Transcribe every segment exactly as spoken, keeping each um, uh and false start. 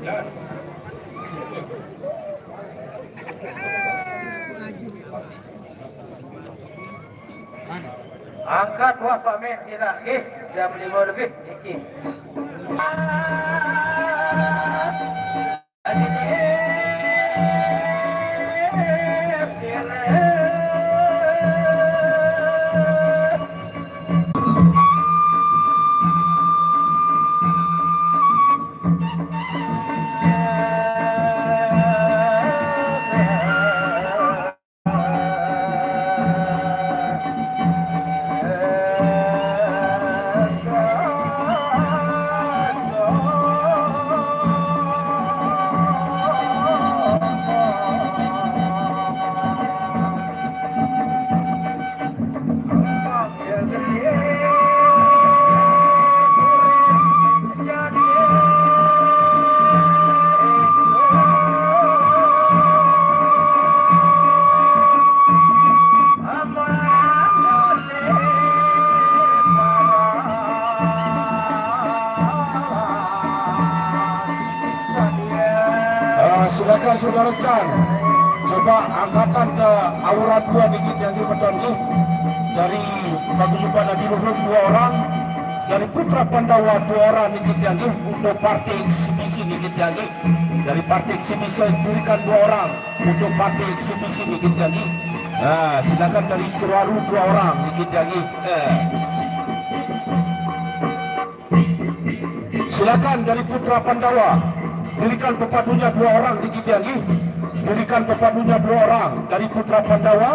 Angkat wah pamen sila, eh, jam lima lebih niki. Ah, silakan saudara Chan. Coba angkatan ke aura dua niki tiang nggih, beton nggih. Dari paguyuban Adi Luhur dua orang, dari Putra Pandawa dua orang niki tiang nggih, untuk partai eksibisi niki tiang nggih. Dari partai eksibisi dirikan dua orang, untuk partai eksibisi niki tiang nggih. Nah, silakan dari Ceruaru dua orang niki tiang nggih. Eh. Silakan dari Putra Pandawa, dirikan pepadunya dua orang niki tiang nggih. Dirikan pepadunya dua orang dari Putra Pandawa.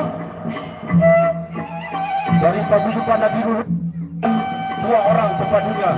Dari paguyuban Adi Luhur, dua orang pepadunya.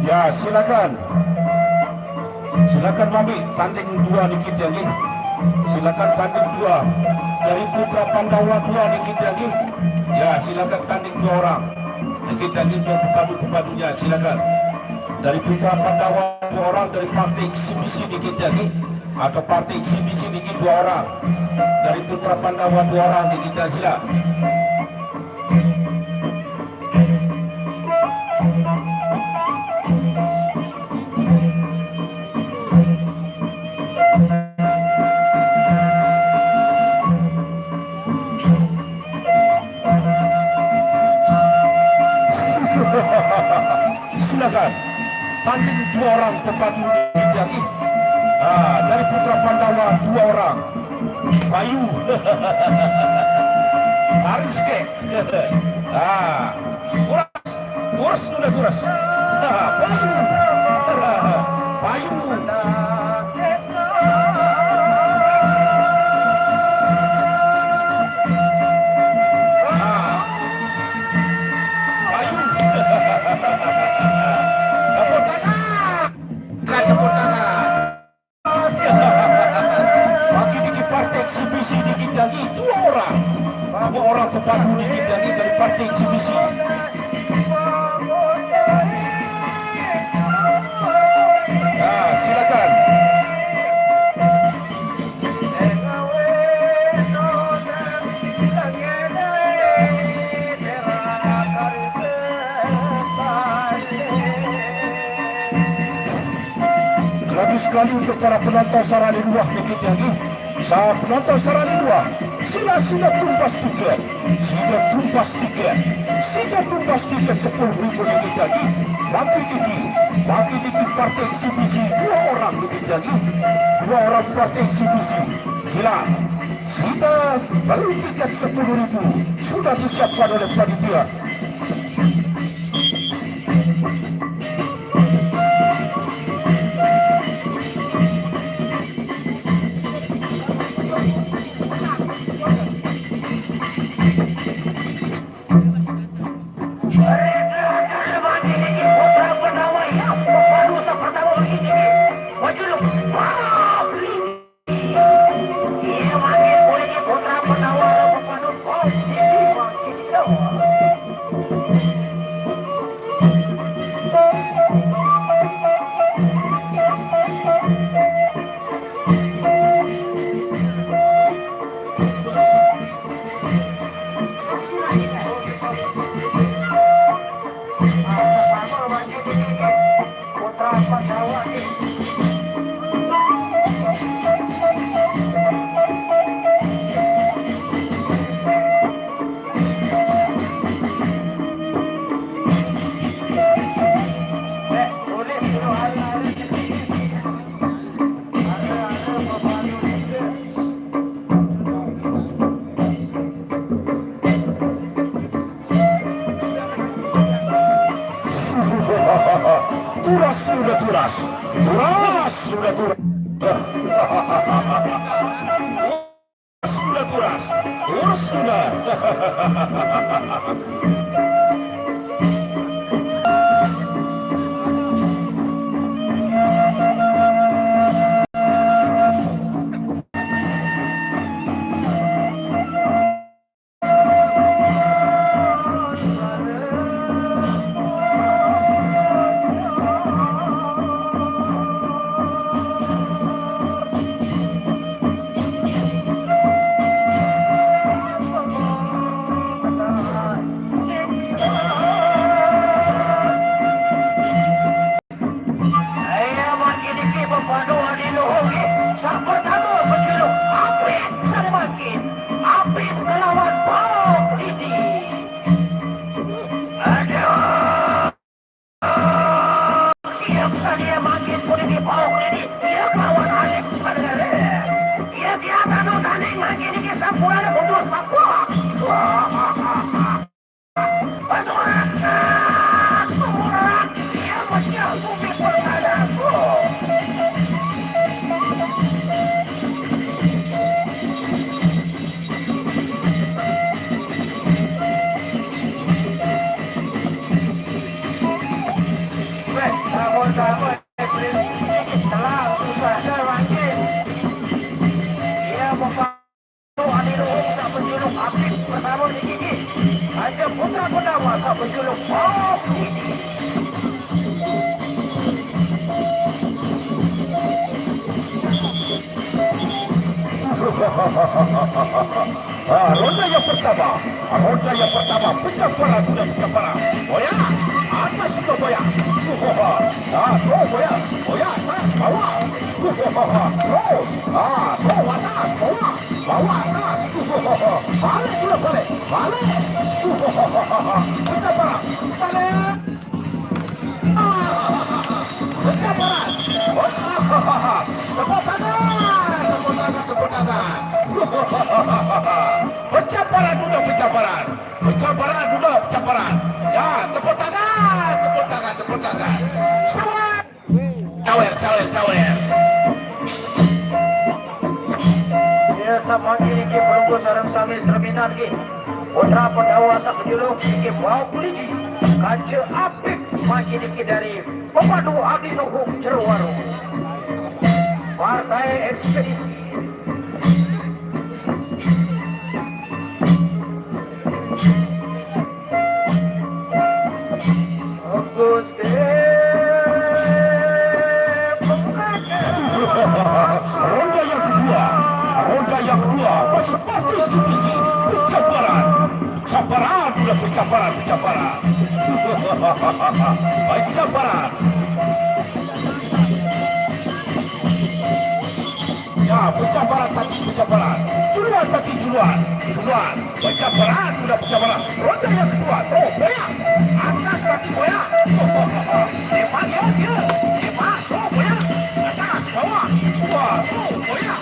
Ya, silakan. Silakan mami tanding dua niki tiang nggih. Silakan tanding dua. Dari Putra Pandawa dua niki tiang nggih. Ya, silakan tanding dua orang. Niki tiang nggih untuk pepadu-pepadunya, silakan. Dari Putra Pandawa dua orang, dari partai eksibisi niki tiang nggih. Atau partai eksibisi niki dua orang. Dari Putra Pandawa dua orang niki tiang, sila. Silakan. Tanding dua orang pepadu di ginjang. Ah, dari Putra Pandawa dua orang. Bayu. Haris ke. Ah, turas, turas, sudah turas. Bayu. Bayu. Ah. Ayo. Tepuk tangan. Bukan tepuk tangan. Bagi dikit partai eksibisi dikit lagi. Dua orang. Dua orang pepadu dikit lagi dari partai eksibisi. Ya, silakan. Lagi sekali untuk para penonton sarani luah dikit lagi. Sa penonton sarani luah, sila-sila tumpas tiket, sila tumpas tiket, sila tumpas tiket sepuluh ribu dikit lagi. Bagi dikit, bagi dikit partai eksibisi dua orang dikit lagi, dua orang partai eksibisi. Sila, sila beli tiket sepuluh ribu sudah disiapkan oleh panitia. Turas sudah turas. Turas sudah turas. Sudah turas. Turas sudah. Saya makin dikit berpadu di luhur ni. Siapa nama berjuluk Apit Sarimakin? Apit melawan Pauk Lidi. Aduh. Siap saja makin politik Pauk Lidi. Dia kawan Alex Padare. Dia siapa tu tanding makin dikit sempurna putus Papua. Wah. Raja Putra Pendawa tak berjuluk Pauk Lidi. Ah, ronde yang pertama. Ah, ronde yang pertama. Pecah parah, sudah pecah parah. Boya. Atas sudah boya. Ah, terus boya. Boya atas, bawah. Terus. Ah, terus atas, bawah. Bawah atas. Balik pula, balik. Balik. Pecah parah. Balik. Pecaparan udah pecaparan. Pecaparan udah pecaparan. Ya, tepuk tangan, tepuk tangan, tepuk tangan. Selamat. Cawer, cawer, cawer. Ya, sama ini ke pelunggu sarang sami serminan ke. Putra Pandawa sak juluk ke bau kuligi. Kaca apik maki dikit dari Pepadu Adi Nuhuk Jeruwaru. Partai Ekspedisi. Gusti Ronda yang kedua, ronda yang kedua, masih partisipasi. Pecaparan, pecaparan, udah pecaparan, pecaparan. Pecaparan. Ya, pecaparan tadi, pecaparan. Duluan tadi, duluan. Duluan. Pecaparan, udah pecaparan. Ronde yang kedua. Tuh, boya. Atas tadi, boya. Tembak, ya, dia. Tembak, tuh, boya. Atas, bawah. Wah, tuh, boya.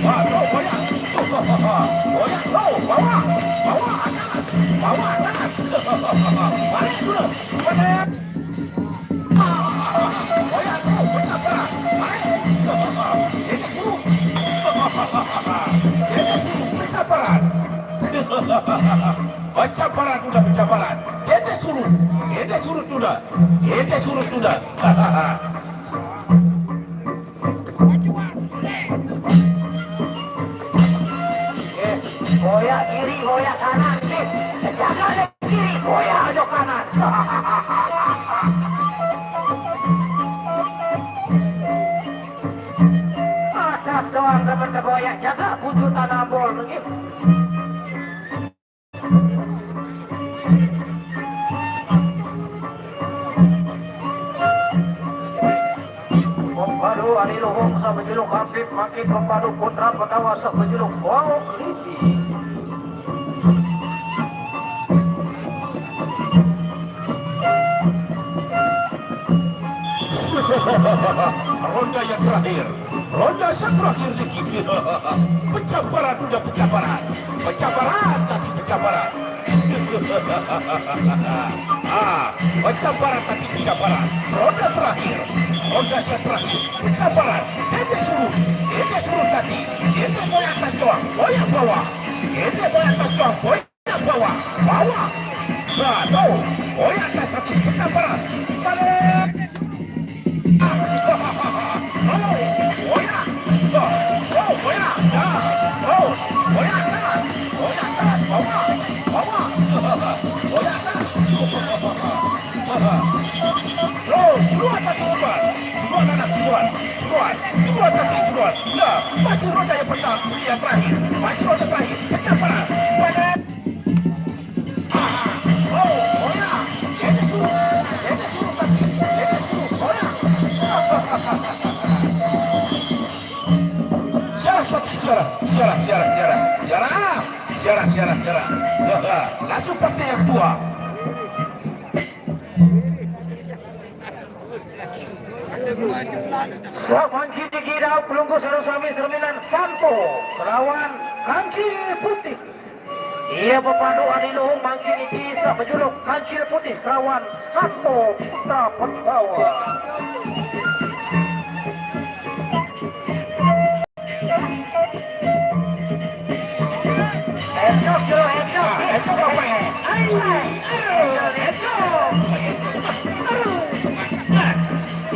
Wah, tuh, boya. Boya, tuh, bawah. Bawah, atas. Bawah, atas. Balik dulu. Balik. Pecaparan. Pecaparan, udah pecaparan. Kita suruh. Kita suruh tunda. Kita suruh tunda. Eh, goyang kiri, goyang kanan, eh. Jaga deh kiri, goyang aja kanan. Atas doang teman segoyang, jaga bujutan ambol, eh. Pepadu Adi Luhung sabejuluk Habib, makin pepadu Putra Pegawa sabejuluk Wau Keliti. Ronda yang terakhir. Ronda yang terakhir, Niki. Pecaparan, udah pecaparan. Pecaparan, tadi pecaparan. Ah, pecaparan, tadi pecaparan. Ronda terakhir. Ronda yang terakhir. Pecaparan. Dia suruh. Dia suruh tadi. Dia mau yang atas doang. Mau yang bawah. Dia mau yang atas doang. Mau bawah, bawah. Nah, tuh. Goyang atas, tapi pecah panas. Balik. Ah. Oh, goyang. Tuh. Oh, goyang. Ya. Tuh. Goyang atas. Goyang atas, bawah. Bawah. Goyang atas. Tuh, duluan, tapi duluan. Duluan, anak, duluan. Duluan. Duluan, tapi duluan. Nah, masih ronde yang pertama, yang terakhir. Masih ronde terakhir. Pecah panas. Panas. Ah, oh, oh ya. Dia suruh. Dia suruh, tapi. Dia suruh. Oh ya. Syarah, tapi syarah. Syarah, syarah, syarah. Syarah. Syarah, syarah, syarah. Langsung partai yang tua. Samanjidi gidau pelunggu sareng sami serminan Santo kelawan Kancil Putih. Iya, pepadu Adi Luhung mangkin niki sabejuluk Kancil Putih kelawan Santo Putra Pendawa. Encok, Bro, encok. Ah, encok apa ini? Aduh, aduh, encok. Aduh. Nah,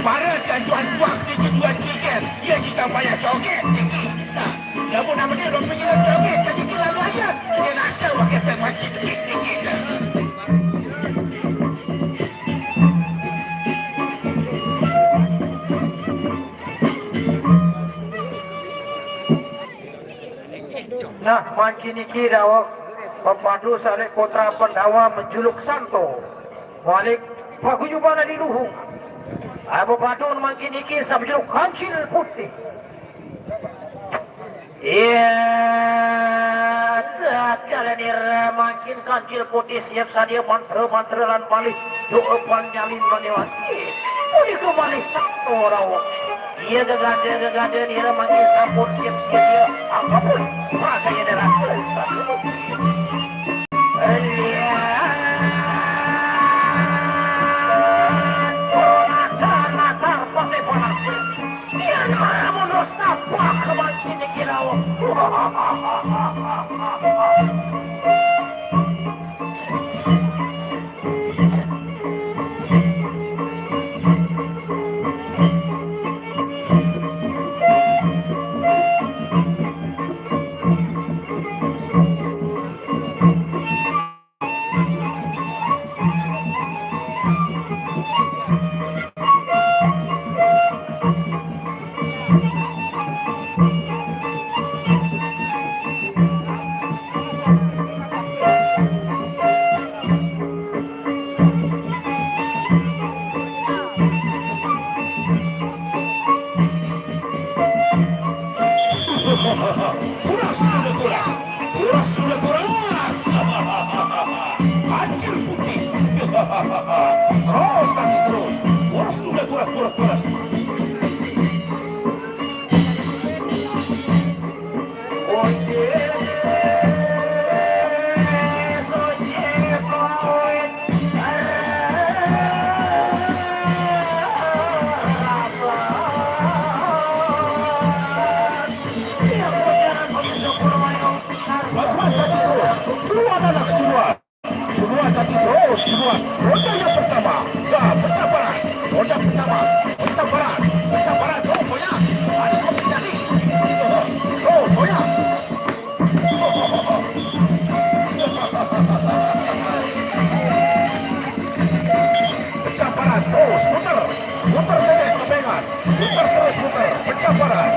para jajuan buah di kedua cigen. Dia kita payah joget, tinggi. Nah, kamu namanya udah pikiran joget, jadi kita lalu aja. Dia rasa pakai pemancing dikit-dikit. Nah, mangkin niki daweg pepadu sareng Putra Pendawa menjuluk Santo. Malik paguyuban Adi Luhung. Ah, pepadu mangkin niki sabejuluk Kancil Putih. Iya, tatkala nira mangkin Kancil Putih siap sadia mantra-mantra lan malih doa panyalin lan nyelati. Punika malih Santo rawuh. Iya, gegade-gegade dia manggil sampun siap-siap dia. Apapun makanya darah. Iya, ponakan, makar, pose ponakan. Iya, namun harus tapak kebangkit di kirau. Kuras sudah kuras. Kuras sudah kuras. Hancur putih. Terus kaki terus. Kuras sudah kuras, kuras, kuras. Duluan, duluan. Duluan, tapi terus, duluan. Ronde yang pertama. Ya, pecah barat. Ronde pertama. Pecah barat. Pecah barat. Oh, boya. Ada kopi tadi. Oh, boya. Pecah barat. Terus, putar. Putar pendek, kepengan. Putar terus, putar. Pecah barat.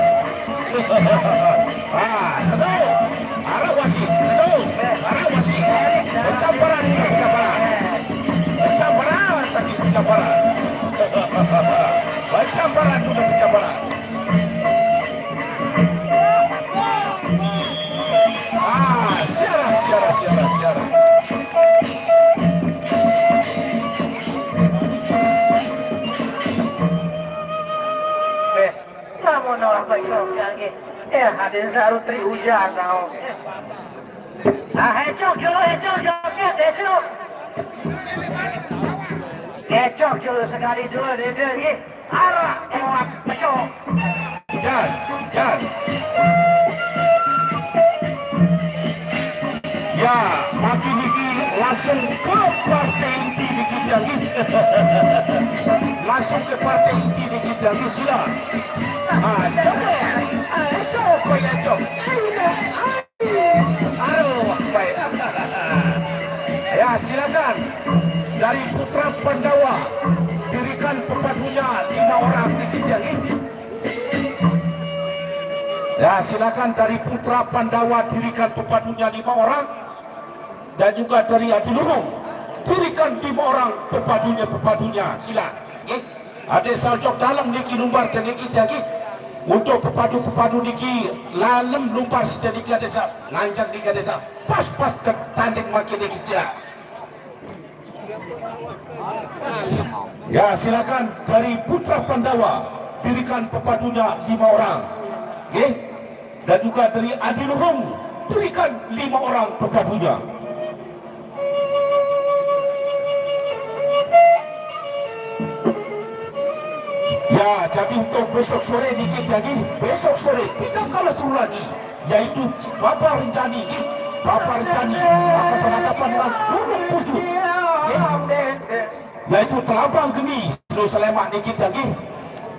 Ah, teduh. Arah wasit. Teduh. Arah wasit. Pecah barat, pecah barat. Pecah barat, tadi pecah barat. Pecah barat, sudah pecah barat. Ah, siarah, siarah, siarah, siarah. Eh, kamu nolak baik lagi. Eh, hadir saru tri hujan tau. Ah, ecok dulu, ecok joget, ecok. Ecok dulu sekali dulu, deh, deh, deh. Arah, kuat, ecok. Jan, Jan. Ya, makin niki langsung ke partai inti niki lagi. Langsung ke partai inti niki lagi, sila. Ah, coba. Ah, coba ya, coba. Ayo, ayo. Aduh, baik. Ya, silakan. Dari Putra Pandawa, dirikan pepadunya lima orang niki lagi. Ya, silakan dari Putra Pandawa dirikan pepadunya lima orang, dan juga dari Adiluhung dirikan lima orang pepadunya, pepadunya. Sila. Nggih. Adik sa ojok dalem niki lumbar dan niki jagi. Untuk pepadu-pepadu niki lalem lumbar sida niki adik sa, lanjang niki adik sa. Pas-pas ketanding makin niki, sila. Ya, silakan dari Putra Pandawa, dirikan pepadunya lima orang. Nggih. Dan juga dari Adiluhung, dirikan lima orang pepadunya. Ya, jadi untuk besok sore niki lagi, besok sore tidak kalah seru lagi, yaitu Bapa Renjani, nggih. Bapa Renjani akan berhadapan dengan Gunung Pujut. Nggih. Yaitu Telabang Geni, Selo Salemak niki lagi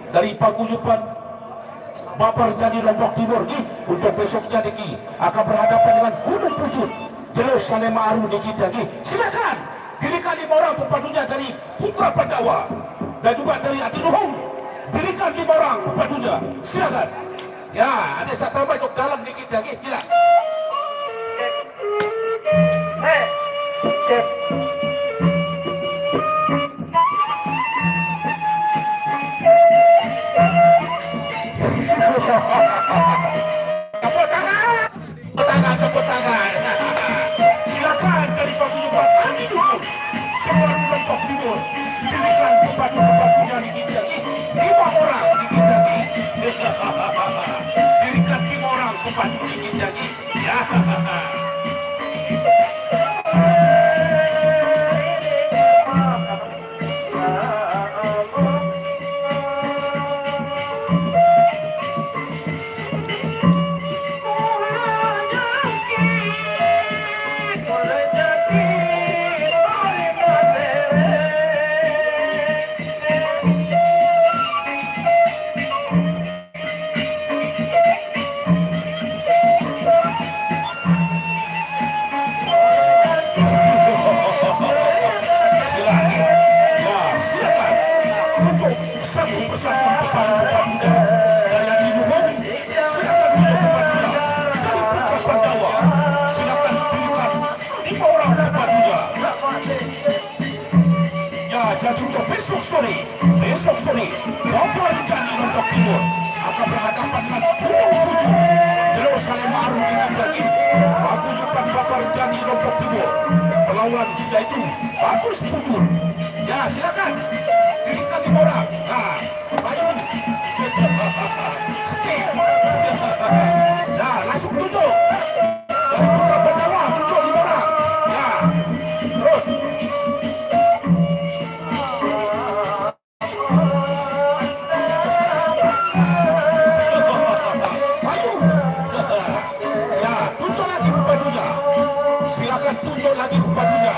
dari paguyuban Bapa Renjani Lombok Timur, nggih. Untuk besoknya niki akan berhadapan dengan Gunung Pujut, Jelo Salemak Aru niki lagi. Silakan, dirikan lima orang pepadunya dari Putra Pandawa dan juga dari Adiluhung. Dirikan lima orang pepadunya. Silakan. Ya, ada satu tambah jok dalem niki lagi, sila. Hei. Tepuk tangan. Tepuk tangan, tepuk tangan. Silakan dari paguyuban Adiluhung. Keluar kelompok timur. Dirikan pepadu-pepadunya niki lagi. Lima orang niki lagi. Pan dikit lagi. Ya. Silakan. Ya, silakan. Untuk satu persatu depan depan daya didukung. Silakan untuk depan daya. Dari puncak Pandawa. Silakan dirikan lima orang depan daya. Ya, jadi untuk besok sore, besok sore, Bapak Ridani Lombok Timur akan berhadapan dengan Gunung Tujuh. Jalur Salemaru dengan daging. Paguyuban Bapak Ridani Lombok Timur melawan, yaitu Bagus Pujur. Ya, silakan. Dirikan lima orang. Nah, Bayu. Nah, langsung tutup. Dari Putra Pandawa, tutup lima orang. Nah, terus. Ayo. Ya, tunjuk lagi pembantunya. Silakan tunjuk lagi pembantunya.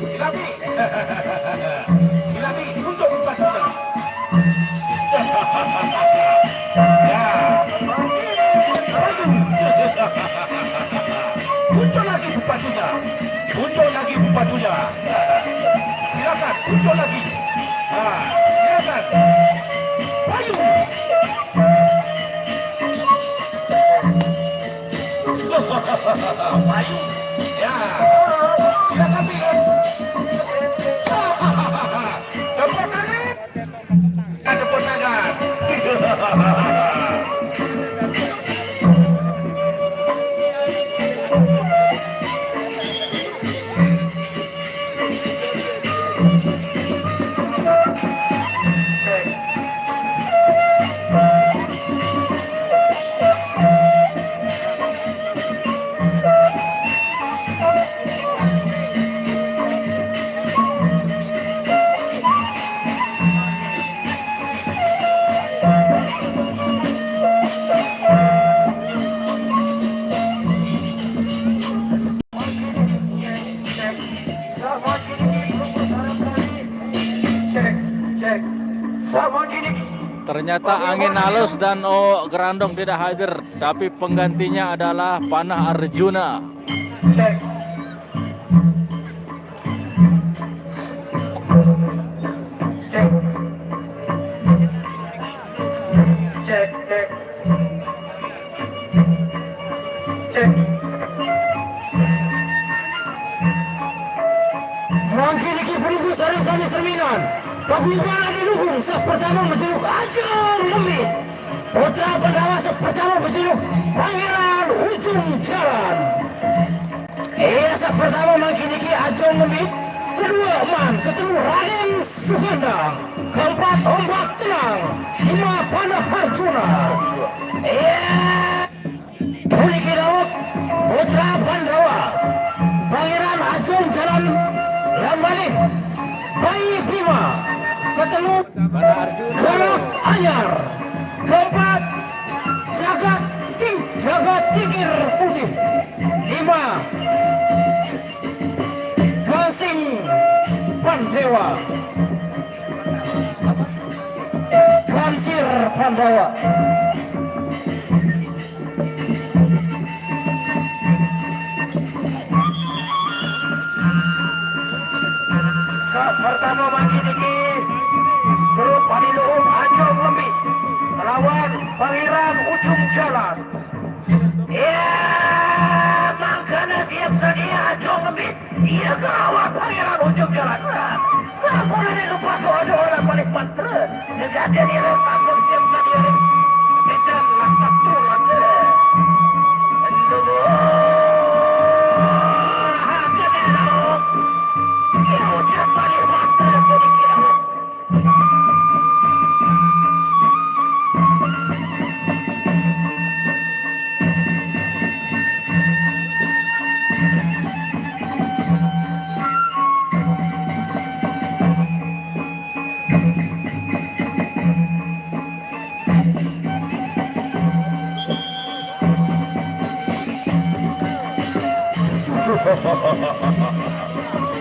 Silabi. Silabi, tunjuk pembantunya. Ya. Ayo. Muncul lagi bupatinya. Muncul lagi bupatinya. Silakan, muncul lagi. Ah, silakan. Payung. Payung. Ya. Silakan, Pi. Tepuk tangan. Tepuk tangan. Ternyata Angin Alus dan O Gerandong tidak hadir, tapi penggantinya adalah Panah Arjuna. Mangkin niki penunggu sareng sami samian. Paguyuban adi luhung, sah pertama menjuluk Ajeng Lembit. Putra Pandawa sah pertama menjuluk Pangeran Ujung Jalan. Iya, sah pertama mangkin niki Ajeng Lembit. Kedua Man, ketemu Raden Sugandang. Keempat Ombak Tenang. Lima Panah Arjuna. Iya. Puniki Daud, Putra Pandawa, Pangeran Ajung Jalan Lambalih, Bayi Bima, ketelu Golok Anyar, keempat Jagat Ting Jagat Tingkir Putih, lima Gasing Pandewa. Kansir Pandawa. Pertama bagi niki grup Paniluhung Ajung Lembi melawan Pangeran Ujung Jalan. Ya, mangkana siap sedia Ajung Lembi. Iya gawat Pangeran Ujung Jalan. Sampun ini lupa doa-doa orang paling pantra. Negara ini sampun siap sedia. Medan lasak tulang. Aduh. Hati-hati. Ya udah paling pantra.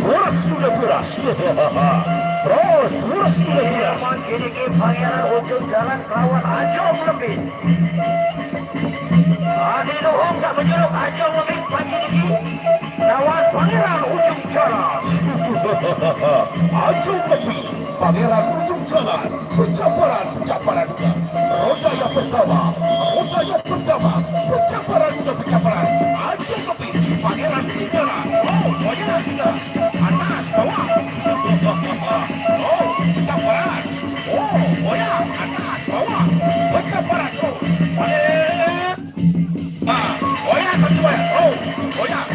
Terus sudah terus. Terus, terus sudah terus. Memang kini-kini Pangeran Ujung Jalan kelawan Ajong Lembit. Adi Luhung tak menjuluk Ajong Lembit pagi niki. Lawan Pangeran Ujung Jalan. Ajong Lembit, Pangeran Ujung Jalan. Pencaparan, pencaparan. Roda yang pertama, roda yang pertama. Pencaparan, sudah pencaparan. Ajong Lembit, Pangeran Ujung Jalan. Oh, goyang sudah. Atas, bawah. Oh, pencaparan. Oh, goyang. Atas, bawah. Pencaparan terus. Balik. Ah, goyang, goyang. Oh, goyang.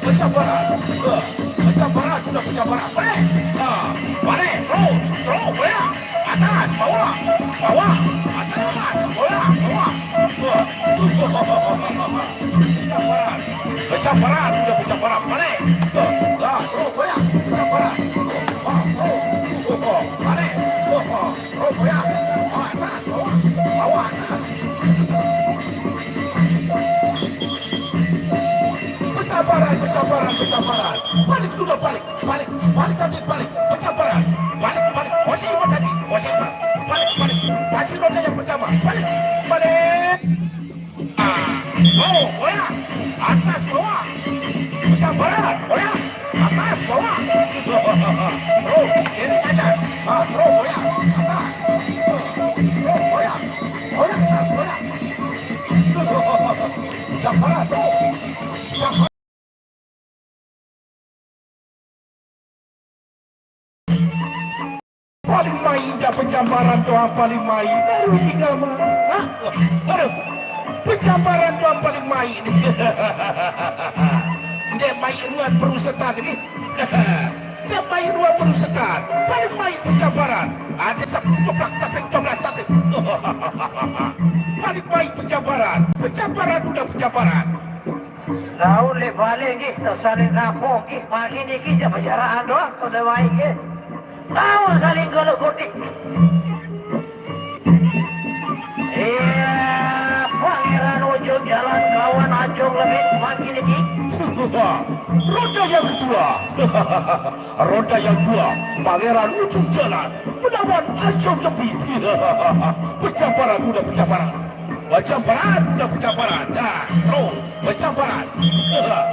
Pencaparan. Eh, pencaparan, sudah pencaparan. Balik. Ah, balik. Terus, terus, goyang. Atas, bawah. Bawah. Atas, goyang, bawah. Pencaparan. Pencaparan, sudah pencaparan. Balik. Lah, terus goyang. Pencaparan. Ah, terus. Balik. Terus goyang. Atas, bawah. Bawah, atas. Pencaparan, pencaparan, pencaparan. Balik, sudah balik. Balik, balik, balik, balik. Pencaparan. Balik, balik. Masih hebat tadi. Masih hebat. Balik, balik. Masih roda yang pertama. Balik, balik. Ah, oh, goyang. Atas, bawah. Pencaparan. Goyang. Atas, bawah. Terus, kiri, kanan. Ah, terus, goyang. Atas. Terus, goyang. Goyang, atas, goyang. Pencaparan, terus. Pencaparan. Paling main ja pencaparan doang paling main. Baru tiga mah. Hah? Aduh. Pencaparan doang paling main. Nde main ruan perusetan ini. Nde main ruan perusetan. Paling main pencaparan. Ada sep-, coplak, tapik, coplak, tapik. Paling main pencaparan. Pencaparan, udah pencaparan. Laun lek balik nggih, tesaling kapok nggih, pagi niki jak pejaraan doang, pada baik nggih. Laun saling golok gotik. Iya, Pangeran Ujung Jalan kawan Ajong Lembit pagi niki. Roda yang kedua. Roda yang dua, Pangeran Ujung Jalan melawan Ajong Lembit. Pencaparan, udah pencaparan. Pencaparan, udah pencaparan. Dah, terus. Pencaparan. Dah,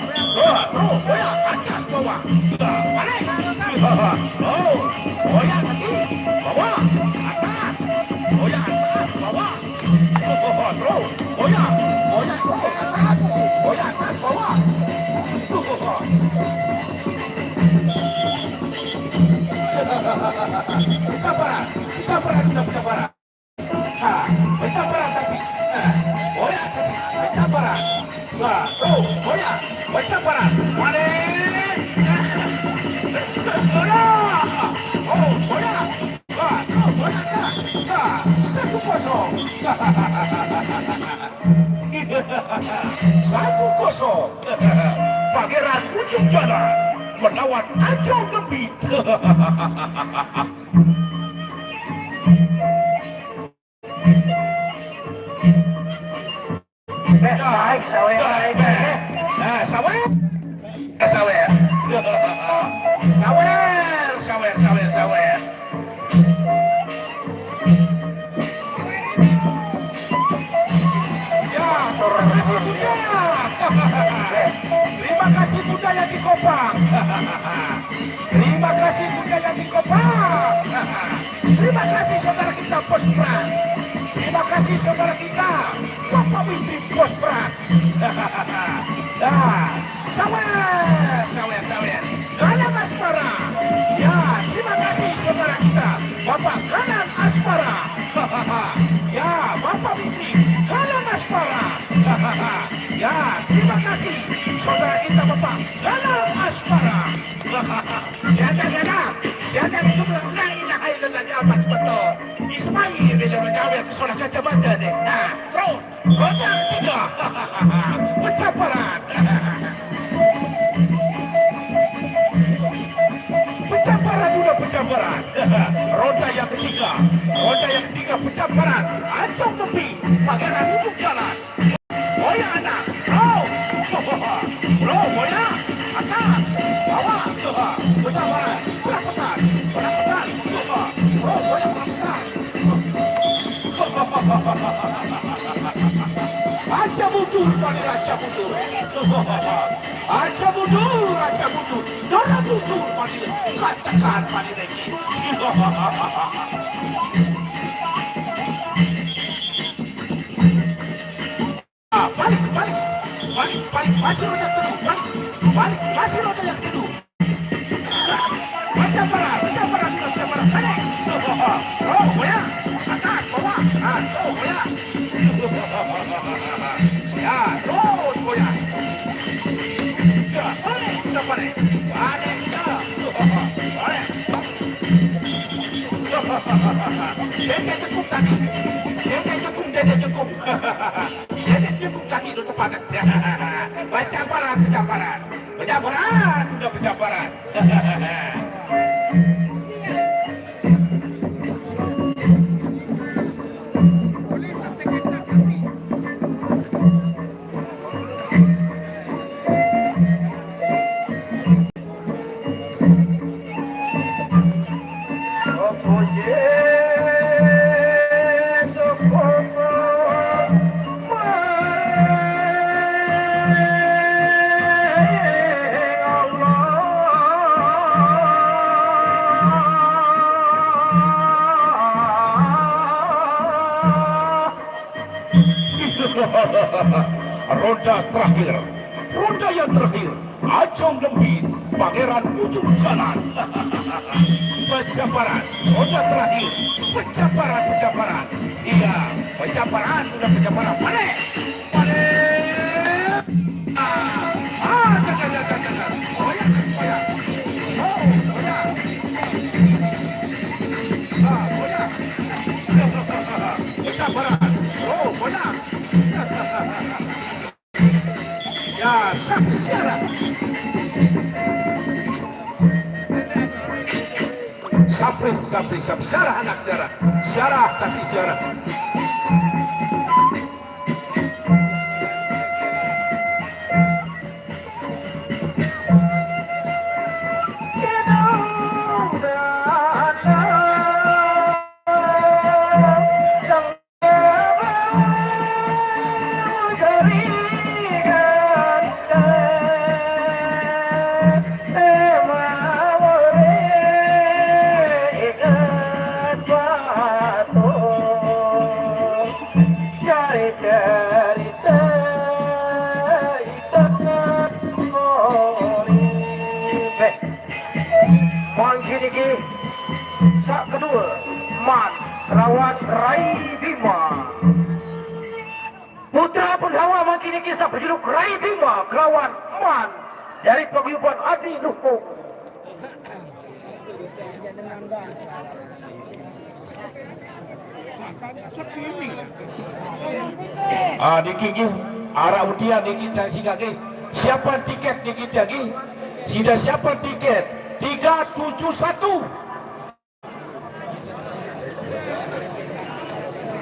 terus. Goyang. Atas, bawah. Dah, balik. Oh, goyang lagi. Bawah. Atas. Goyang atas, bawah. Terus. Goyang. Goyang terus. Atas. Goyang atas, bawah. Pencaparan. Pencaparan, udah pencaparan. Ha, pencaparan tadi. Ha, goyang tadi. Pencaparan. Ha, tu, goyang. Pencaparan. Balik. Ha. Oh, goyang. Ha, tu, goyang. Ha, satu kosong. Satu kosong. Pangeran Ujung Jalan melawan Ajong Lembit. Eh, naik, sawer, naik, eh. Nah, sawer. Eh, sawer. Sawer, sawer, sawer, sawer. Ya, terima kasih, Bunda. Terima kasih, Bunda yang di Kopang. Terima kasih, Bunda yang di Kopang. Terima kasih, saudara kita, Bos Pras. Terima kasih, saudara kita, Bapak Wimpy, Bos Pras. Dah, sawer, sawer, sawer. Galang Aspara. Ya, terima kasih, saudara kita, Bapak Galang Aspara. Ya, Bapak Wimpy, Galang Aspara. Ya, terima kasih, saudara kita, Bapak Galang Aspara. Jaga, jaga. Jaga itu bilang, "La ilaha illallah, ya Mas Beto. Ismail bin Rajawi ke sekolah kacamata deh." Nah, terus. Roda ketiga. Pencaparan. Pencaparan, udah pencaparan. Roda yang ketiga. Roda yang ketiga, pencaparan. Ajong Lembit. Pangeran Ujung Jalan. Goyang anak. Bro. Bro, Aja mundur, Pade, aja mundur. Aja mundur, aja mundur. Nara mundur, Pade. Rasakan, Pade, lagi. Ah, balik, balik. Balik, balik. Masih roda kedua. Balik. Balik, masih roda yang kedua. Baca para, baca para, baca para. Balik. Oh, goyang. Atas, bawah. Ah, oh, goyang. Ya, terus goyang. Ya, balik, kita balik. Balik, kita. Balik. Dia kayak jengkung tadi. Dia kayak jengkung, dia kayak jengkung. Dia kayak jengkung tadi, lu tepat. Baca para, baca para. Pejabaran, udah pejabaran. Ronda terakhir, ronda yang terakhir. Ajong Lembit, Pangeran Ujung Jalan. Pejabaran, ronda terakhir. Pejabaran, pejabaran. Iya, pejabaran, udah pejabaran. Balik. Balik. Ah, ah, dah, dah, dah, dah, dah, dah. Goyang, goyang. Oh, goyang. Ah, goyang. Pejabaran. Oh, goyang. Ya, sap siara. Sapri, sapri, sap siara, anak siara. Siara, tapi siara. Mangkin niki sak kedua, Man, lawan Rai Bima. Putra Pendawa mangkin niki sak berjuluk Rai Bima kelawan Man dari paguyuban Adi Luhung. Ah, niki nggih, arah udian niki, tak singkat nggih. Siapa tiket niki lagi? Sida siapa tiket? Tiga tujuh satu.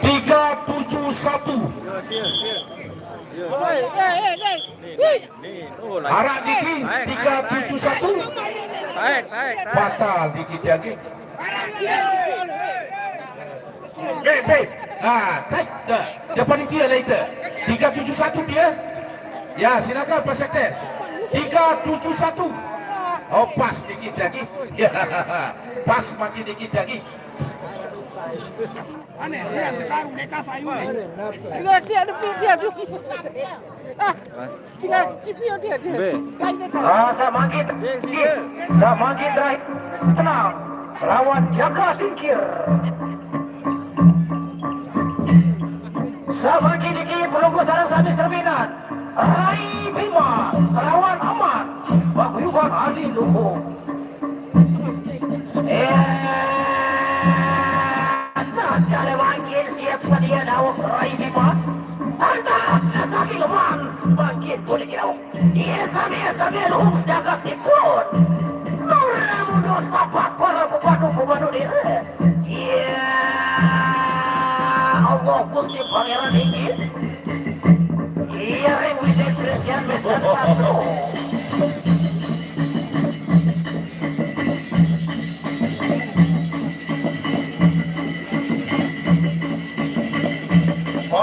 Tiga tujuh satu. Arah niki, tiga tujuh satu. Batal niki lagi. Baik, baik. Ah, tak, tak. Depan dia lah itu. Tiga tujuh satu dia. Ya, silakan Pak Sekdes. Tiga tujuh satu. Oh, pas dikit lagi. Ya, pas makin dikit lagi. Aneh, dia sekarang dia kasar, ayo, nih. Dia, dia, dia, dia, dia. Ah. Tinggal T V dia, dia. Be. Lain dia. Ah, sak mangkin. Sak mangkin terakhir. Tenang. Lawan Jaga Singkir. Sak mangkin niki pelungguh sareng sami serminan. Rai Bima lawan Aman. Paguyuban Adi Luhung. Eh, nah, kalau mangkin siap sedia dawuh Rai Bima. Tanda sakit leman mangkin boleh kita. Iya, sami, sami, Luhung sejagat tipun. Nora mundur setapak para pepadu-pepadu diri. Iya, Allah Gusti Pangeran ini. Iya, Ring Widya Christian Medan satu.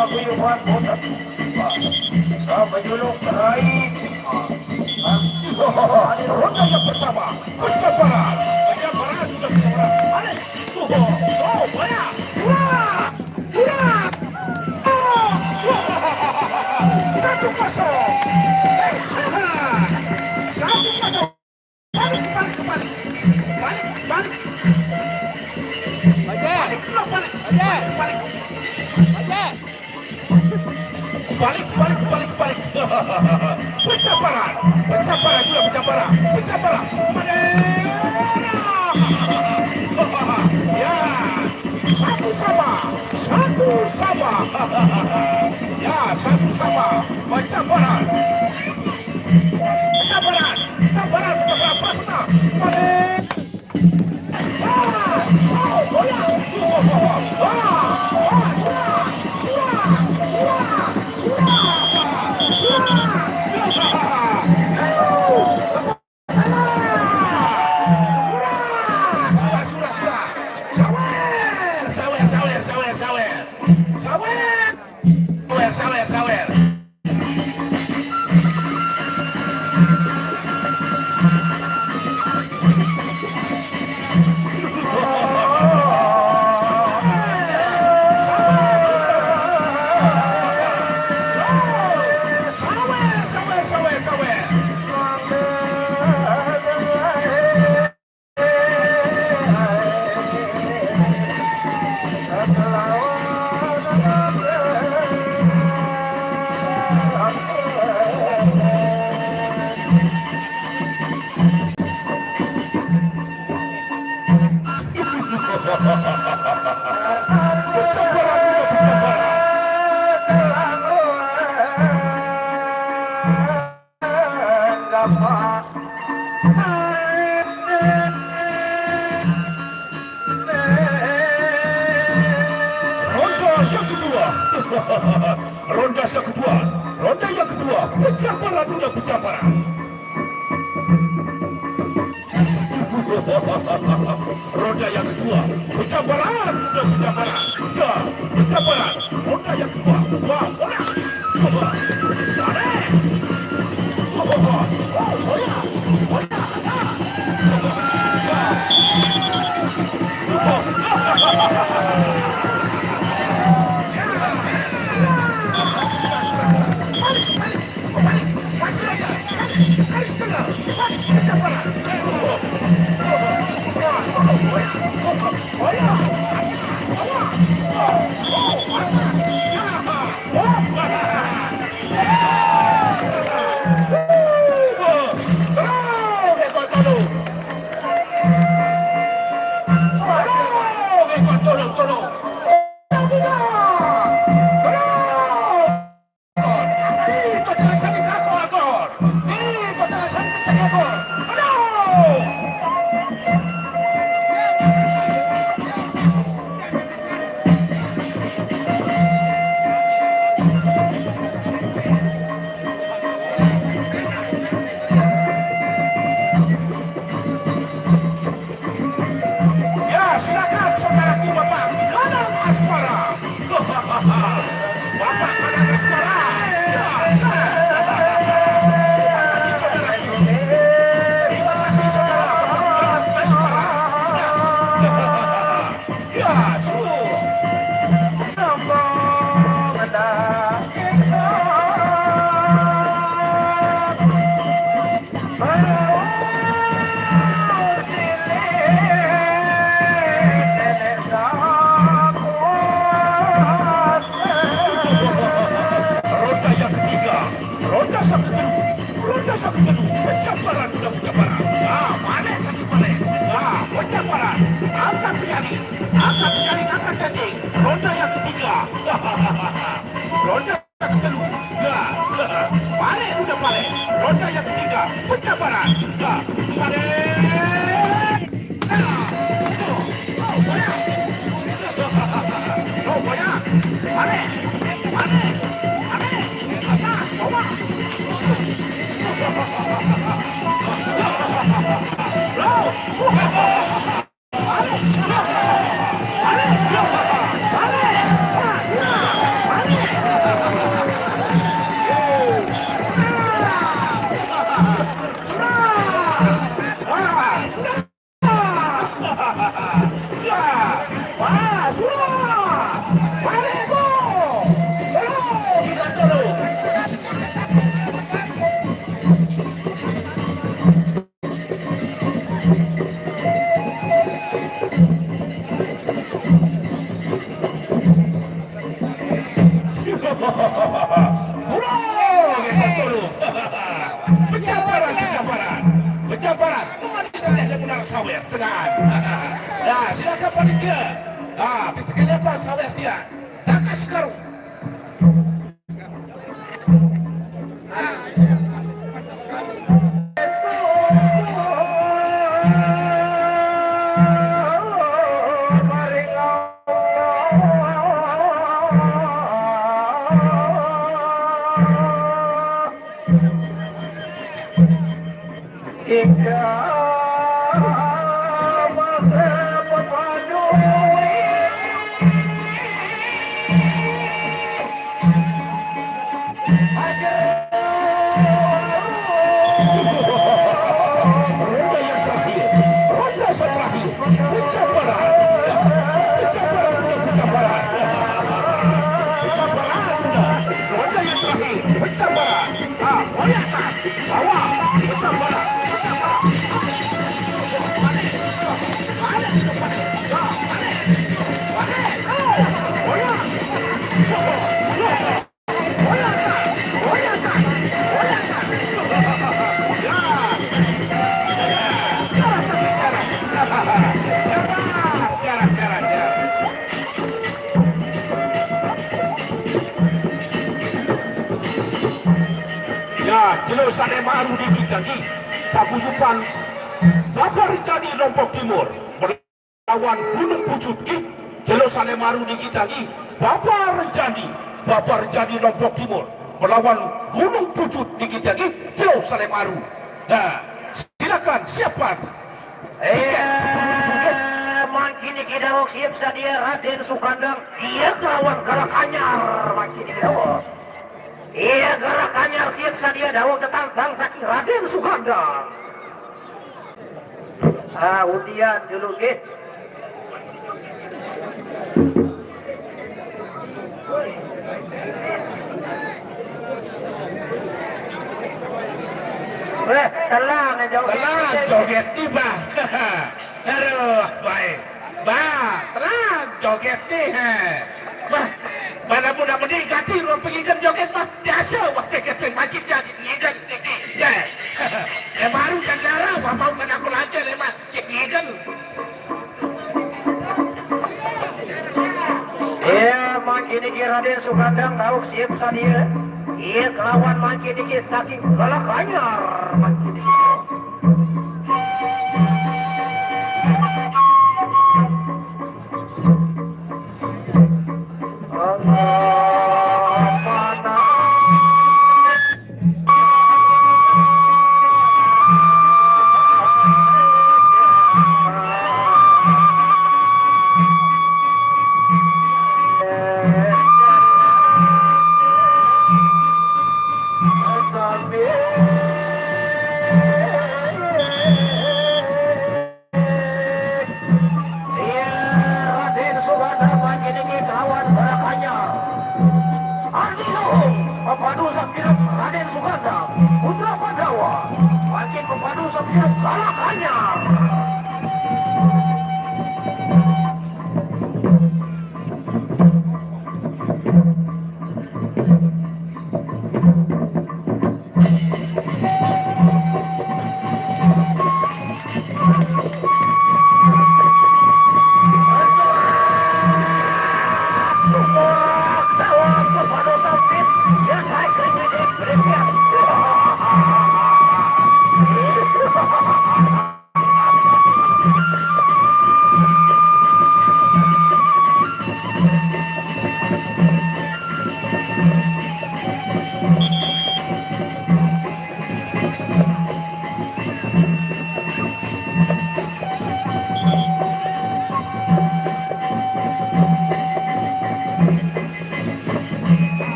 Guyuban botak. Ah, menyolok rai. Ah. Ada ronda yang pertama. Pencaparan. Pencaparan sudah dilakukan. Ada. Oh, oh, banyak. Wah! Wah! Oh! Wah! Satu kosong. Eh, satu kosong. Balik, balik, balik. Balik, balik. Balik, balik. Balik, balik. Balik, balik, balik, balik. Pencaparan. Pencaparan, sudah pencaparan. Pencaparan. Balik. Ya. Satu sama. Satu sama. Ya, satu sama. Pencaparan. Sabaran, sabaran, sabaran, sabaran. Balik. Ah, ah, bola. Ah, ah, ah, sudah, sudah, sudah, sudah, sudah. Ayo. Sudah, sudah, sudah. Sawer, sawer, sawer, sawer, sawer. Sawer. Sawer, sawer, sawer. Ronda yang kedua. Ronda yang kedua. Ronda yang kedua. Pencaparan, ronda pencaparan. Ronda yang kedua. Pencaparan, ronda pencaparan. Ya, pencaparan. Ronda yang kedua. Wah, ronda. Wah, ronda. Wah, ronda. Wah, ronda. Wah, ronda. Ya, silakan saudaraku Bapak Kanang Asmara. Bapak Kanang Asmara. Ya, silakan. Terima kasih, saudaraku. Terima kasih, saudara Bapak Kanang Asmara. Ya. Ya, suruh. Ronda yang ketiga, ronda satu jenuh, ronda satu jenuh, pencaparan, ronda pencaparan. Ah, balik tadi balik. Ah, pencaparan, angkat penyali, angkat penyali, angkat janji. Ronda yang ketiga, ronda satu jenuh. Ya, balik, ronda balik. Ronda yang ketiga, pencaparan. Ya, balik. Gol, gol, gol. Pencabaran, pencabaran. Pencabaran. Kembali ke tengah, dia benar sawer. Tengah. Ya, silakan panitia. Ah, kita kelihatan sawer dia. Takas karu. Ronda yang terakhir, ronda yang terakhir. Pencabaran, pencabaran, pencabaran. Pencabaran, ronda yang terakhir, pencabaran. Ah, bola atas, bawah, pencabaran, pencabaran. Balik, balik, balik, balik, balik. Bola. Ya, jelo Salemaru niki kaki paguyuban Babar Jani Lombok Timur. Lawan Gunung Pujut ki, jelo Salemaru niki tangi, Babar Jani, Babar Jani Lombok Timur melawan Gunung Pujut niki tangi, jelo Salemaru. Nah, silakan siapkan. Iya, mangkin niki dawuh siap sadia Raden Sugandang, dia kelawan Galak Anyar, mangkin niki dawuh. Iya, Galak Anyar siap sadia dawuh tetantang saking Raden Sugandang. Ah, undian dulu, nggih. Weh, telang, joget. Telang, joget tiba. Aduh, baik. Bah, telang, joget nih, he. Bah, mana muda meni ganti ruang pengikan joget, bah. Biasa, wah, pengen masjid jadi pengikan. Ya. Eh, baru kan darah, wah, mau kan aku lancar, emang. Sik ngiken. Iya, mangkin niki Raden Sugandang dawuh siap sadia. Iya, kelawan mangkin niki saking Galak Anyar, mangkin niki. Iya, Raden Sugandang mangkin niki kelawan Galak Anyar. Andi Luhung, pepadu sapiring Raden Sugandang, putra Pandawa, mangkin pepadu sapiring Galak Anyar.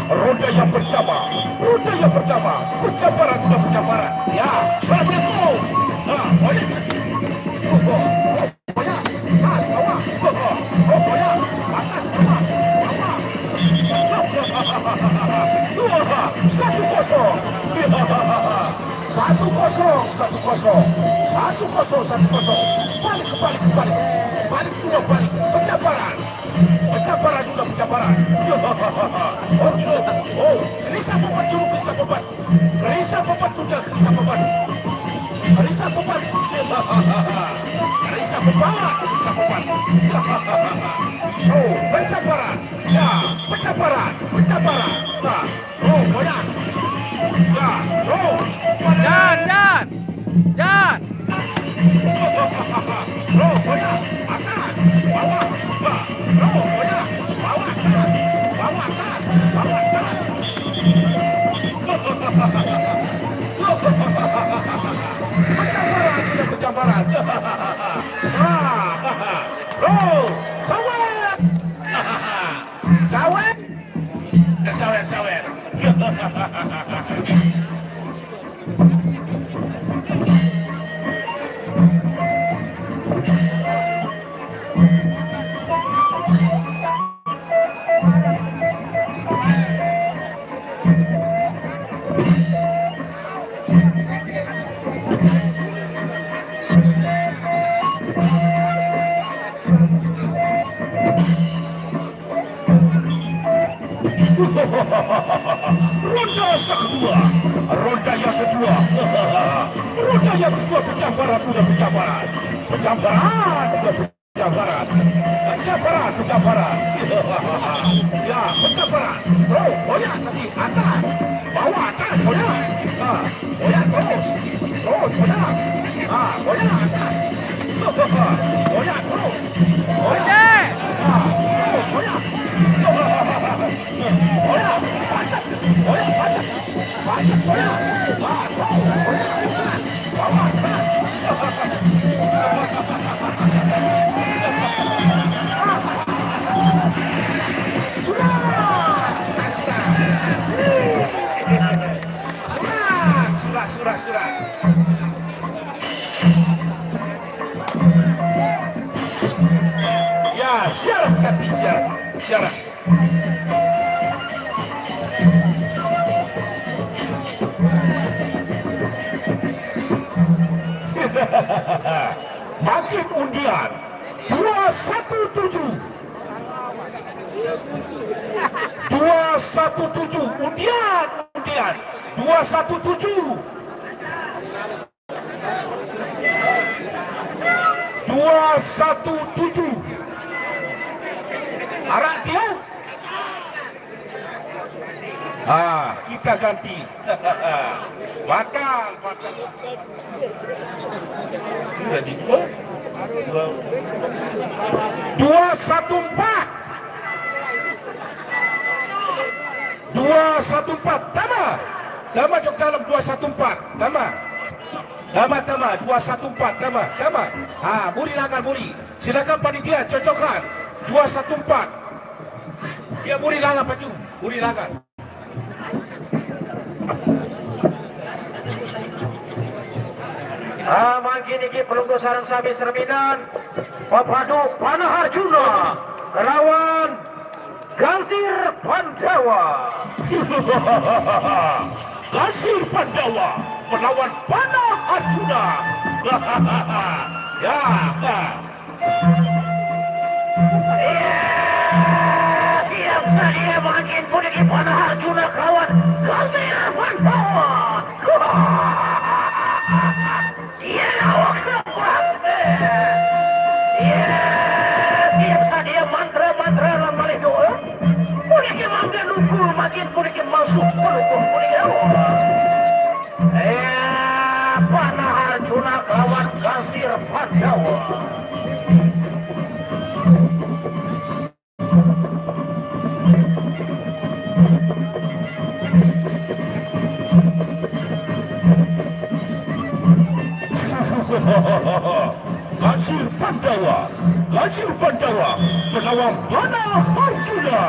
Roda yang pertama, roda yang pertama, pencabaran, bukan pencabaran. Ya, assalamualaikum. Nah, balik. Bola, atas, bawah. Bola, atas, bawah, bawah. Wah, satu kosong. Satu kosong, satu kosong. Satu kosong, satu kosong. Balik, balik, balik. Balik, dua balik. Pencabaran. Pencabaran dulu. Cabaran. Oh, oh, oh. Kerisap papan, juru kerisap papan. Kerisap papan, tujuan kerisap papan. Kerisap papan. Kerisap papan, kerisap papan. Oh, pencabaran. Ya, pencabaran, pencabaran. Nah, oh, goyang. Ya, oh. Jan, Jan. Jan. Roh goyang, atas, bawah, bawah. Roh goyang, bawah, atas, bawah, atas, bawah, atas. Pencambaran, sudah pencambaran. Roh, sawet. Sawet. Sawet, sawet. Ronde kedua, ronde yang kedua, ronde yang kedua, pencambaran, udah pencambaran, pencambaran, udah pencambaran, pencambaran, pencambaran. Ya, pencambaran. Terus, goyang ke atas, bawah, atas, goyang. Ha, goyang terus. Terus, goyang. Ha, goyang atas. Goyang terus. Goyang. Ha, terus, goyang. Goyang. Goyang. Goyang. Goyang. Ha, terus. Goyang. Bawah, atas. Sudah. Sudah, sudah, sudah, sudah. Ya, siaran, Kati, siaran, siaran. Makin undian dua satu tujuh. Dua satu tujuh, undian, undian. Dua satu tujuh. Dua satu tujuh. Arak dia. Ah, kita ganti. Batal, batal. Ini dah di-, oh. Dua satu empat. Dua satu empat. Tama. Tama, cok dalam dua satu empat. Tama. Tama, tama. Dua satu empat. Tama, tama. Ha, buri langgar, buri. Silakan panitia cocokkan. Dua satu empat. Ya, buri langgar, pacu. Buri langgar. Ah, mangkin niki pelungguh sareng sami serminan, pepadu Panah Arjuna kelawan Gangsir Pandawa. Gangsir Pandawa melawan Panah Arjuna. Ya, ya. Iya, siap saja, mangkin puniki Panah Arjuna kelawan Gangsir Pandawa. Iya, awak kuat. Iya, siap saja mantra-mantra lan malih doa. Puniki mangga nungkul, mangkin puniki masuk pelukung puniki. Eh, Panah Arjuna kelawan Gangsir Pandawa. Gangsir Pandawa, Gangsir Pandawa, melawan Panah Arjuna.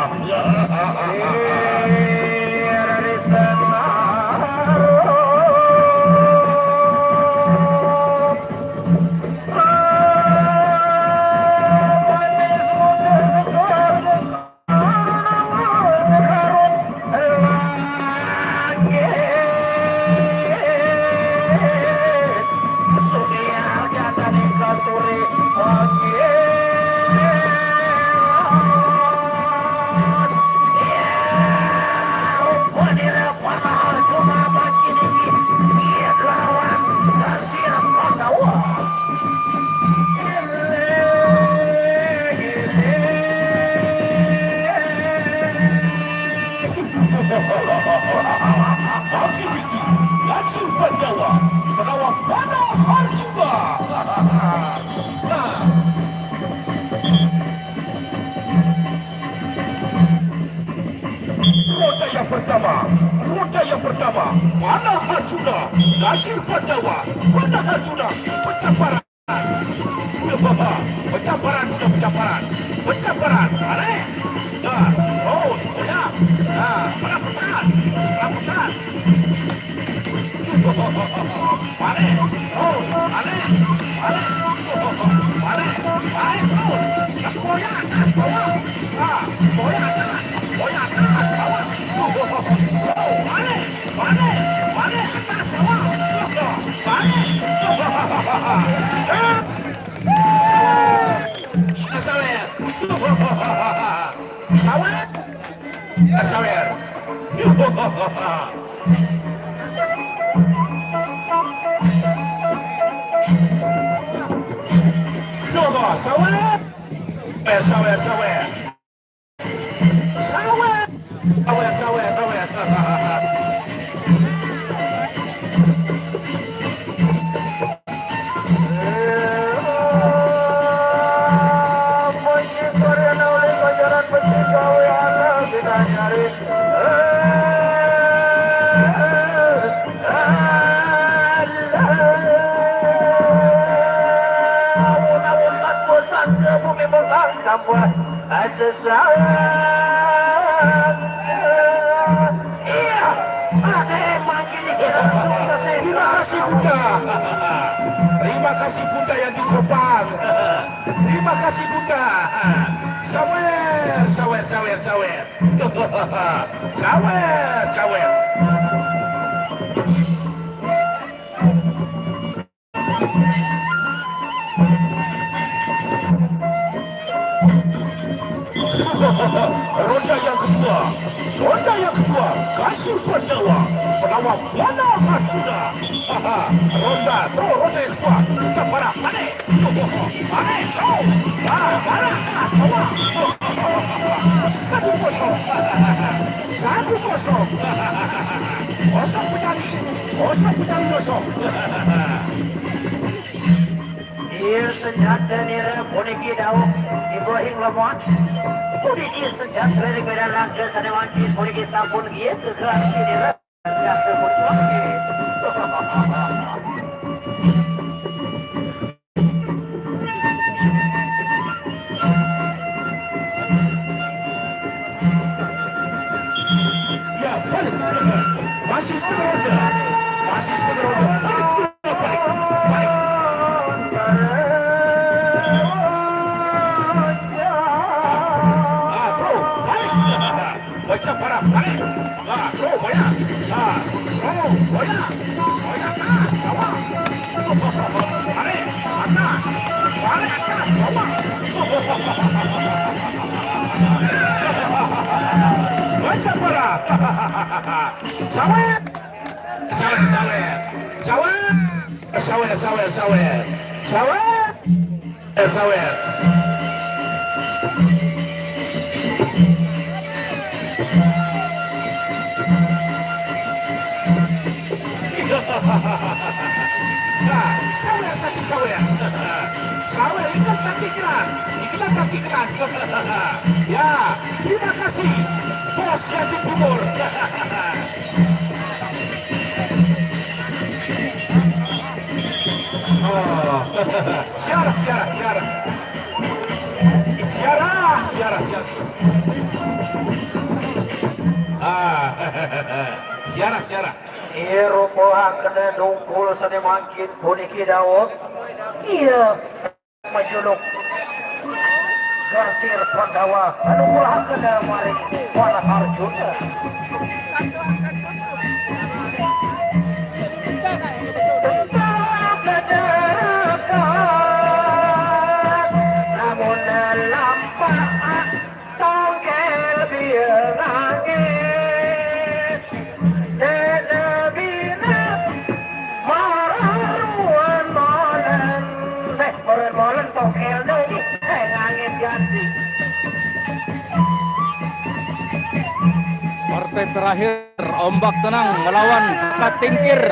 pertama, ronda yang pertama, Panah Arjuna, Kasih Pandawa, Panah Arjuna, pecah paran. Pecah paran, sudah pecah paran. Pecah paran, balik. Dah, oh, goyang. Dah, mana pecahan? Mana pecahan? Balik, oh, balik, balik, balik, balik, terus. Goyang atas, bawah. Ah, goyang atas, goyang atas, bawah. Oh, balik, balik, balik, atas, bawah. Balik. Sawer. Sawer. Sawer. Sawer, sawer, sawer. Sawer. Sawer, sawer, sawer. Sesat. Iya. Ada emang gini. Terima kasih, Bunda. Terima kasih, Bunda yang di Kopang. Terima kasih, Bunda. Sawer, sawer, sawer, sawer. Sawer, sawer. Ronda yang kedua, ronda yang kedua, Kasih Pandawa melawan Buana Arjuna. Haha, ronda, terus ronda yang kedua, kita parah, balik, balik, terus, ah, parah, ah, bawah, satu kosong, satu kosong, kosong penyanyi, kosong penyanyi kosong. Ieu senjata nira puniki dawuh ibu ing lemot. Puniki senjata nira langkah sané wangkit puniki sampun ieu kekelas nira. Senjata puniki. Ya, balik. Masih setengah ronde. Masih setengah ronde. Balik, balik, balik. Ah, bro, balik. Wajah parah, balik. Ah, bro, boya. Ah, bro, boya. Boya, ah, bawah. Balik, atas. Balik, atas, bawah. Wajah parah. Sawer. Sawer, sawer. Sawer. Sawer, sawer, sawer. Sawer. Eh, sawer. Nah, sawer, sawer, sawer. Sawer, ikan kaki keran. Ikan kaki keran. Ya, terima kasih, Bos Yatim Timur. Oh. Siarah, siarah, siarah. Siarah, siarah, siarah. Ah, siarah, siarah. Ieu rupuhaken dungkul sané mangkin puniki dawuh. Iya. Majuluk Gangsir Pandawa anu ngulahkeun maring Panah Arjuna. Lamun lampak tongkel bieu nangis. Dedebina mararuan molen. Téh, mararuan molen tongkel deui. Éh, ngangit ganti. Partai terakhir, Ombak Tenang melawan Jakat Tingkir.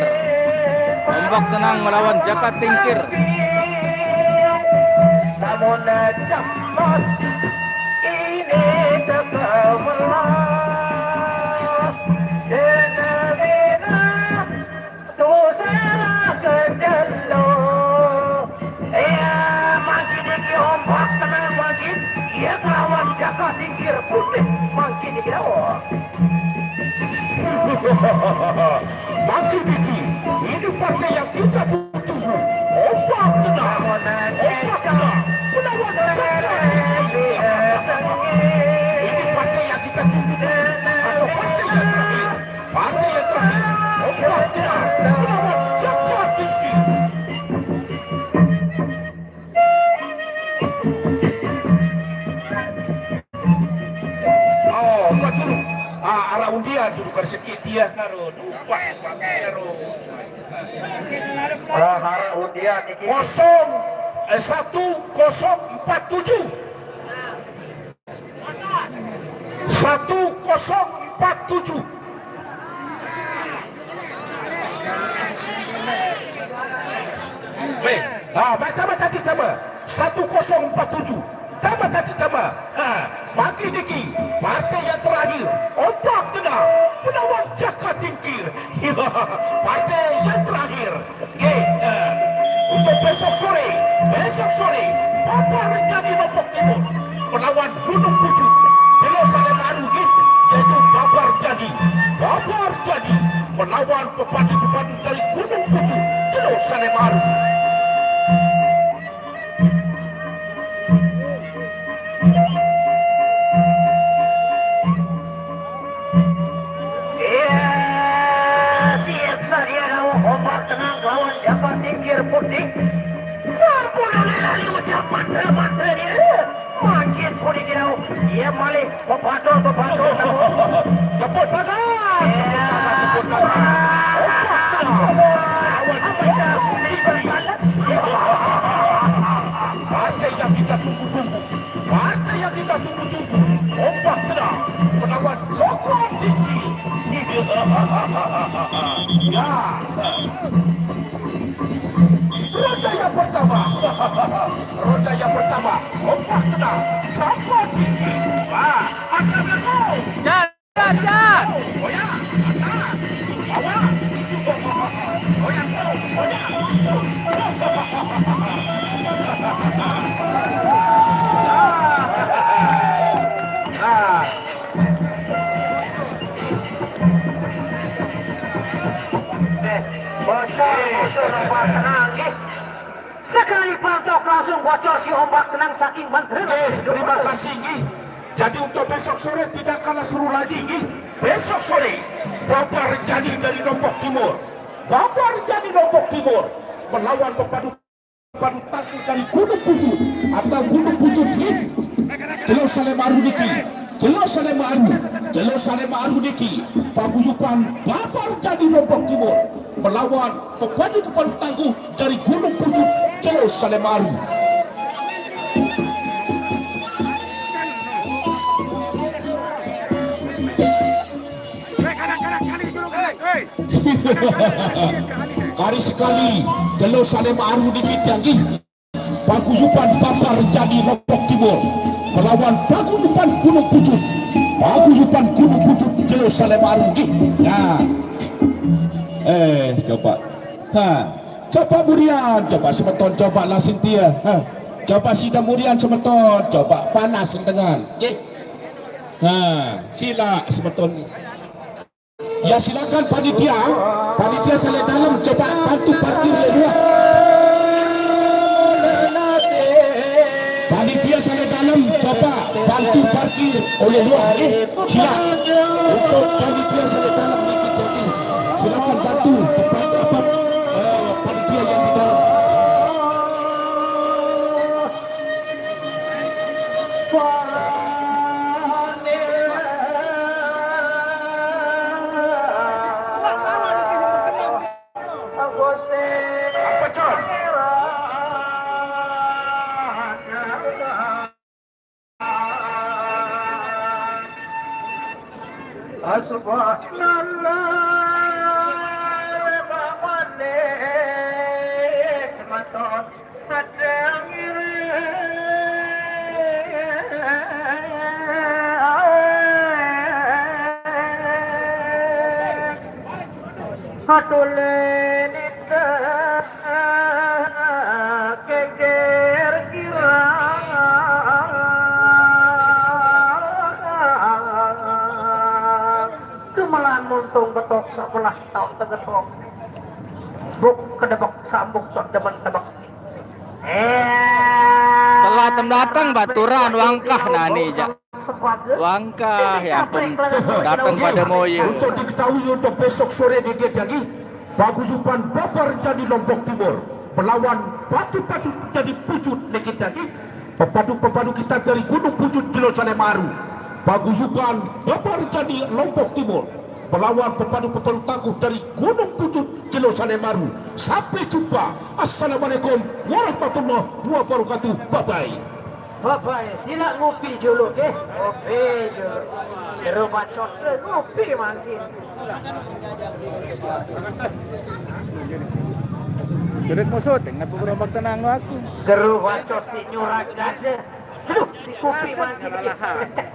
Ombak Tenang melawan Jakat Tingkir. Lamun cembos ini teu melas. Mangkin dikira. Mangkin dikira. Ini partai yang kita tunggu-tunggu. Ombak tenang. Ombak tenang. Melawan Cakra. Ini partai yang kita tunggu-tunggu. Atau partai yang terakhir. Partai yang terakhir. Ombak tenang. Melawan Cakra Tinggi. Oh, kau dulu. Ah, arah undian dulu, kau sikit dia. Taruh, lupa, taruh. Ah, arah undian ni. Kosong, eh, satu kosong empat tujuh. Satu kosong empat tujuh. Weh, ha, baca, baca kita, apa? Satu kosong empat tujuh. Tambah tadi tambah. Ha, makin tinggi. Partai yang terakhir. Ombak tenang. Melawan Cakra Tingkir. Partai yang terakhir. Okey, eh, untuk besok sore, besok sore, Babar Jadi Lombok Timur melawan Gunung Pucuk, Jelo Salem Aru, okey, iaitu Babar Jadi, Babar Jadi melawan pepadu-pepadu dari Gunung Pucuk, Jelo Salem Aru. Iya, siap sadia lawan Ombak Tenang lawan Jabar Tingkir Putih. Sampun oleh lali ucap mantra-mantra dia. Mangkin pun dikira dia malih bebatul-bebatul tahu. Tepuk tangan. Iya. Tepuk tangan, tepuk tangan. Ombak Tenang. Lawan Jabar Tingkir. Partai yang kita tunggu-tunggu. Partai yang kita tunggu-tunggu. Ombak Tenang melawan Cakra Tinggi. Ya. Ronde yang pertama. Ronde yang pertama. Ombak Tenang. Cakra Tinggi. Ah, asal jago. Jan, jan, jan. Goyang. Atas. Bawah. Goyang terus. Goyang. Ah. Eh, bocor, bocor, nampak tenang, eh. Sekali pantok langsung bocor si Ombak Tenang saking menteri. Eh, terima kasih, nggih. Jadi untuk besok sore tidak kalah seru lagi, nggih. Besok sore, Babar Jadi dari Lombok Timur. Babar Jadi Lombok Timur melawan pepadu padu tangguh dari Gunung Pucuk atau Gunung Pucuk, nggih. Jelo Salem Aru niki. Jelo Salem Aru. Jelo Salem Aru niki. Paguyuban Babar Jadi Lombok Timur melawan pepadu-pepadu tangguh dari Gunung Pucuk, Jelo Salem Aru. Kari sekali, Jelo Salem Aru niki, nggih. Paguyuban Babar Jadi Lombok Timur melawan paguyuban Gunung Pucuk. Paguyuban Gunung Pucuk, Jelo Salem Aru, nggih. Nah. Eh, coba. Ha. Coba murian, coba semeton, coba lah Sintia. Ha. Coba sida murian semeton, coba panas dengan. Nggih. Ha, sila semeton. Ya, silakan panitia. Panitia saleh dalem, coba bantu parkir oleh luar. Panitia saleh dalem, coba bantu parkir oleh luar, eh. Sila. Untuk panitia saleh dalem niki, silakan bantu tempat apa, eh, panitia yang di dalam. Subhanallah, Bapak Nek, semeton. Atule nita keger kirang. Untung betok sebelah tau tegetok. Buk kedebek sambuk tok demen tebek. Eh, Telah tem datang baturan wangkah nani jak. Wangkah ya ampun datang pada moye. Untuk diketahui untuk besok sore dikit lagi, paguyuban Babar Jani Lombok Timur melawan padu-padu Jani Pucuk dikit lagi, pepadu-pepadu kita dari Gunung Pucuk Jelo Salemaru. Paguyuban Babar Jani Lombok Timur melawan pepadu-pepadu tangguh dari Gunung Pucuk Jelo Salemaru. Sampai jumpa. Assalamualaikum warahmatullahi wabarakatuh. Bye bye. Bapak, sila ngopi dulu, eh. Ngopi dulu. Jero bacot, eh, ngopi mangkin. Jeruk musuh, tengah beberapa tenang aku. Jero bacot si nyurak gade. Aduh, si kopi mangkin.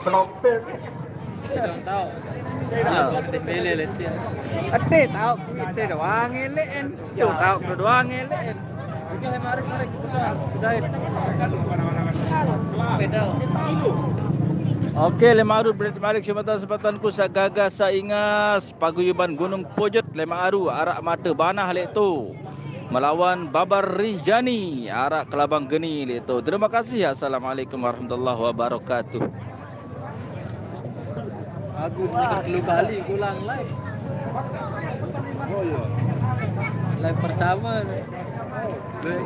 Belum. Ate tahu kita doang elekan. Yo tahu doang elekan. Oke, lemaru berit malik sempatan-sempatanku sagaga saingas paguyuban Gunung Pujut lemaru arak mata banah lek tu melawan Babar Rijani arak kelabang geni lek tu. Terima kasih. Assalamualaikum warahmatullahi wabarakatuh. Aku nak perlu balik ulang live. Oh iya. Live pertama. Live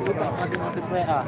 buka pada mati P A.